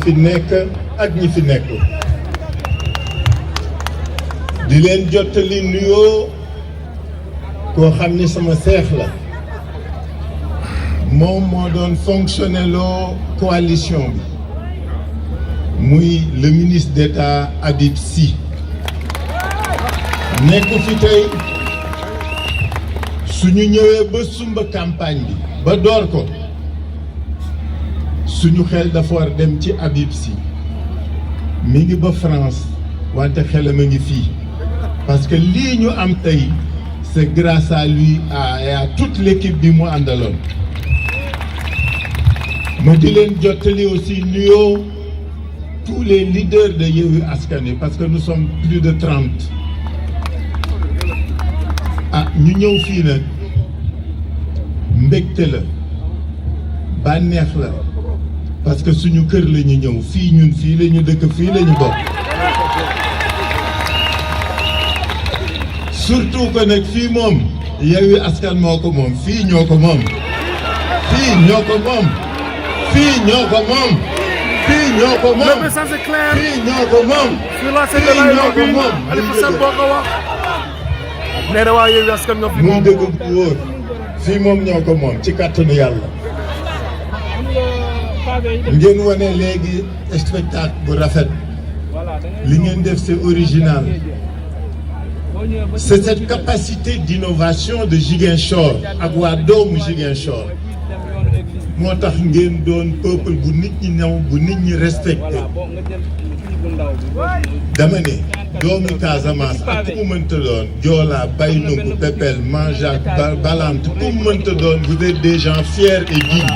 fi nekk ak ñi fi nekk di leen jottali nuyoo koo xam ni sama seex la moom moo doon fonctionner loo coalition bi muy le ministre d'État Habib Sy nekk fi tey suñu ñëwee ba sumba campagne bi ba door ko suñu xel dafa war dem ci Habib Sy mi ngi ba France wante xelam a ngi fii parce que lii ñu am tey c'est grâce à lui et à toute l'équipe bi mu àndaloon ma di leen jottali aussi nuyoo tous les leaders de Yewwi Askan Wi parce que nous sommes plus de 30 ñu ñëw fii nag mbégte la bànneex la parce que suñu kër la ñu ñëw fii ñun fii la ñu dëkk fii la ñu bokk surtout que nag fii moom Yewwi Askan moo ko moom fii ñoo ko moom fii ñoo ko moom fii ñoo ko moom fii ñoo ko moom le message est clair fii ñoo ko moom sur la scène de la Yewwi Khalifa Sall boo ko wax nee na waa Yewwi Askan ñoo fi muy dëgg bu wóor fii moom ñoo ko moom ci kàttanu yàlla ngeen wane léegi spectacle bu rafet li ngeen def c'est original c'est cette capacité d'innovation de Ziguinchor ak waa doomu Ziguinchor moo tax ngeen doon peuple bu nit ñi ñëw bu nit ñi respecté dama ne doomu Casamance ak ku mu mënta doon Joola Baynungu Pepel Manjaak Balante ku mu mënta doon vous êtes des gens fiers et dignes.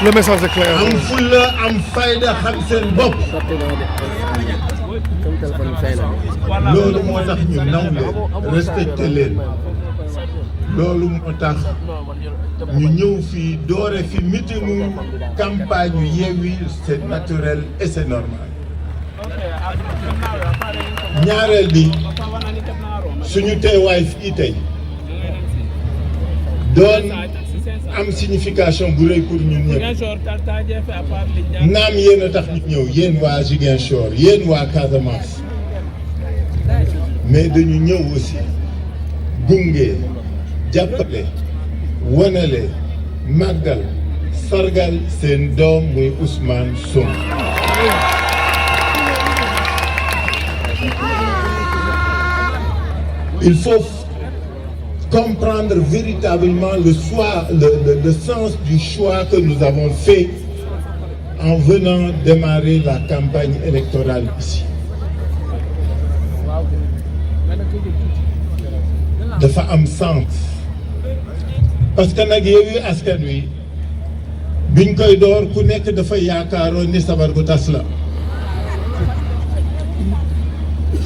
Le message est clair. am fulla am fayda xam seen bopp loolu moo tax ñu naw leen respecté leen loolu moo tax ñu ñëw fii doore fi meetingu campagne yu Yewwi c'est naturel et c'est normal ñaareel bi suñu teewaay fii tey doon am signification bu rëy pour ñun ñëpp naam yéen a tax ñu ñëw yéen waa Ziguinchor yéen waa Casamance mais dañu ñëw aussi gunge jàppale wanale màggal sargal seen doom muy Ousmane Sonko il faut comprendre véritablement le sens du choix que nous avons fait en venant démarrer la campagne électorale ici. dafa am sens parce que nag Yewwi Askan Wi biñ koy door ku nekk dafa yaakaaroon ni sabar gu tas la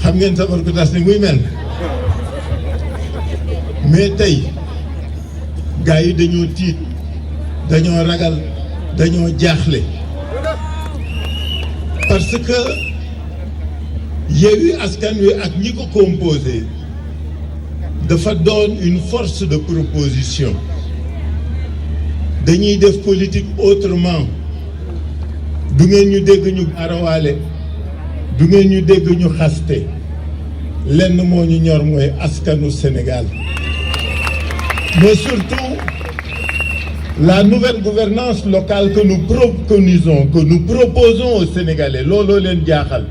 xam ngeen sabar gu tas ni muy mel. mais tey gars yi dañoo tiit dañoo ragal dañoo jaaxle parce que Yewwi Askan Wi ak ñi ko composé dafa doon une force de proposition dañuy def politique autrement du ngeen ñu dégg ñu arawaale du ngeen ñu dégg ñu xaste lenn moo ñu ñor mooy askanu Sénégal. Mais surtout, la nouvelle gouvernance locale que nous préconisons, que nous proposons aux Sénégalais, looloo leen jaaxal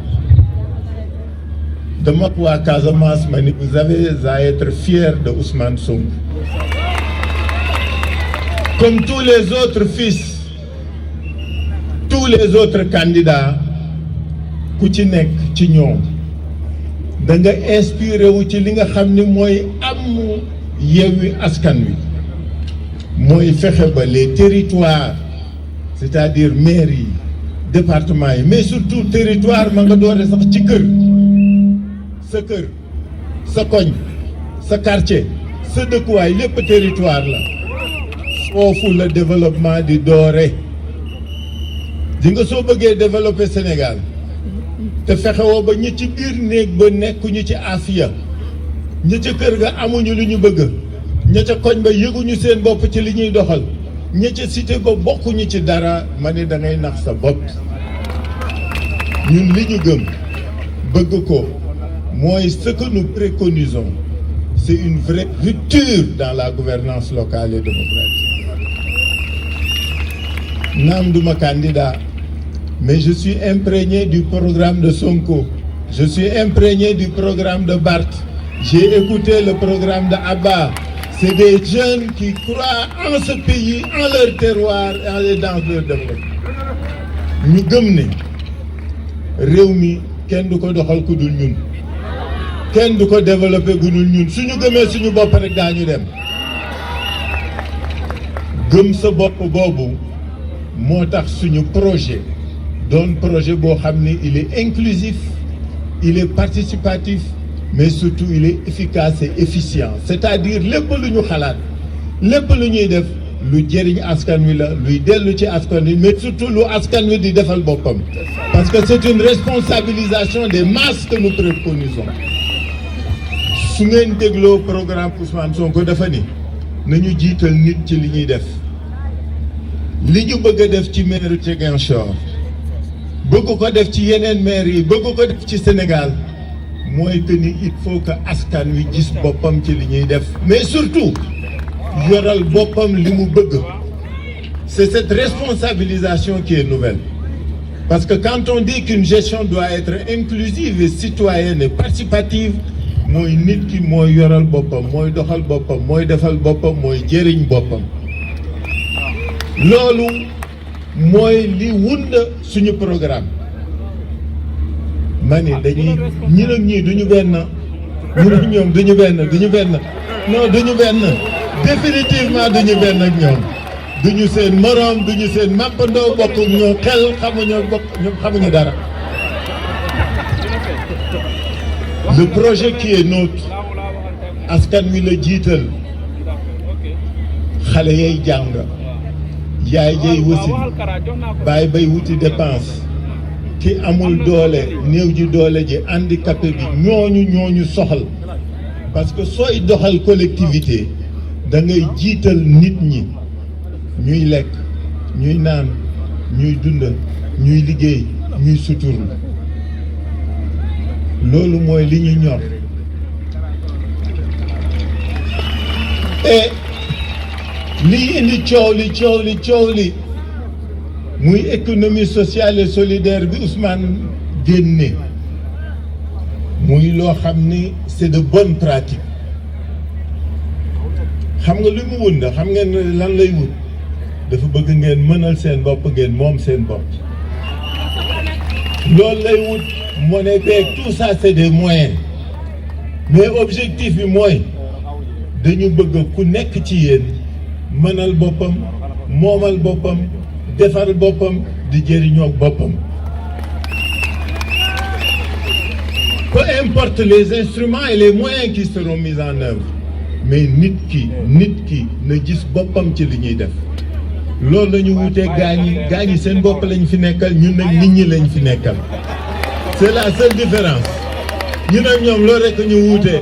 dama waa Casamance ma ni vous avez à être fiers de Ousmane Sonko. Comme tous les autres fils, tous les autres candidats, ku ci nekk ci ñoom da nga inspiré wu ci li nga xam ni mooy am Yewwi Askan Wi mooy fexe ba les territoires c'est-à-dire maires yi départements yi mais surtout territoire ma nga doore sax ci kër sa koñ sa quartier sa dëkkuwaay lépp territoire la foofu la développement di doore di nga soo bëggee développer Sénégal te fexewoo ba ñi ci biir néeg ba nekkuñu ci afiya ña ca kër ga amuñu lu ñu bëgg ña ca koñ ba yëguñu seen bopp ci li ñuy doxal ñi ci cité ko bokkuñu ci dara ma ne da ngay nax sa bopp ñun li ñu gëm bëgg ko mooy ce que nous préconisons c'est une vraie rupture dans la gouvernance locale et démocratique. Naam duma candidat mais je suis imprégné du programme de Sonko, je suis imprégné du programme de Barth, j'ai écouté le programme de Abba. C'est des jeunes qui croient en ce pays, en leur terroir et dans leur développement. ñu gëm ne réew mi kenn du ko doxal ku dul ñun kenn du ko développé gu dul ñun suñu gëmee suñu bopp rek daañu dem gëm sa bopp boobu moo tax suñu projet doon projet boo xam ni il est inclusif il est participatif mais surtout il est efficace et efficient c'est-à-dire lépp lu ñu xalaat lépp lu ñuy def lu jëriñ askan wi la luy dellu ci askan wi mais surtout lu askan wi di defal boppam parce que c'est une responsabilisation des masses que nous préconisons su ngeen dégloo programme Ousmane Sonko dafa ni nañu jiital nit ci li ñuy def li ñu bëgg a def ci maire Ziguinchor bëgg ko def ci yeneen maire yi bëgg ko def ci Sénégal mooy que ni il faut que askan wi gis boppam ci li ñuy def mais surtout yoral boppam li mu bëgg c'est cette responsabilisation qui est nouvelle parce que quand on dit qu'une gestion doit être inclusive et citoyenne et participative mooy nit ki mooy yoral boppam mooy doxal boppam mooy defal boppam mooy jëriñ boppam loolu mooy li wund suñu programme ma ni dañuy ñi nag ñii duñu benn ñu nag ñoom duñu benn non duñu benn définitivement duñu benn ak ñoom duñu seen moroom duñu seen mappandoo bokk ñoo xel xamuñu dara le projet qui est nôtre askan wi la jiital xale yay jàng yaay jay wasin baay bay wuti dépense ki amul doole néew ji doole ji handicapé bi ñooñu soxal parce que sooy doxal collectivité da ngay jiital nit ñi ñuy lekk ñuy naan ñuy dund ñuy liggéey ñuy suturlu loolu mooy li ñu ñor et lii indi coow li muy économie sociale et solidaire bi Ousmane génne muy loo xam ni c'est de bonnes pratiques xam nga li mu wund xam ngeen lan lay wut dafa bëgg ngeen mënal seen bopp ngeen moom seen bopp loolu lay wut monnaie beeg tout ça c'est des moyens mais objectif bi mooy dañu bëgg ku nekk ci yéen mënal boppam moomal boppam defar boppam di jëriñoo boppam peu importe les instruments et les moyens qui seront mis en œuvre mais nit ki na gis boppam ci li ñuy def loolu la ñu wutee gaañi seen bopp lañ fi nekkal ñun nag nit ñi lañ fi nekkal c'est la seule différence ñun ak ñoom loolu rek ñu wutee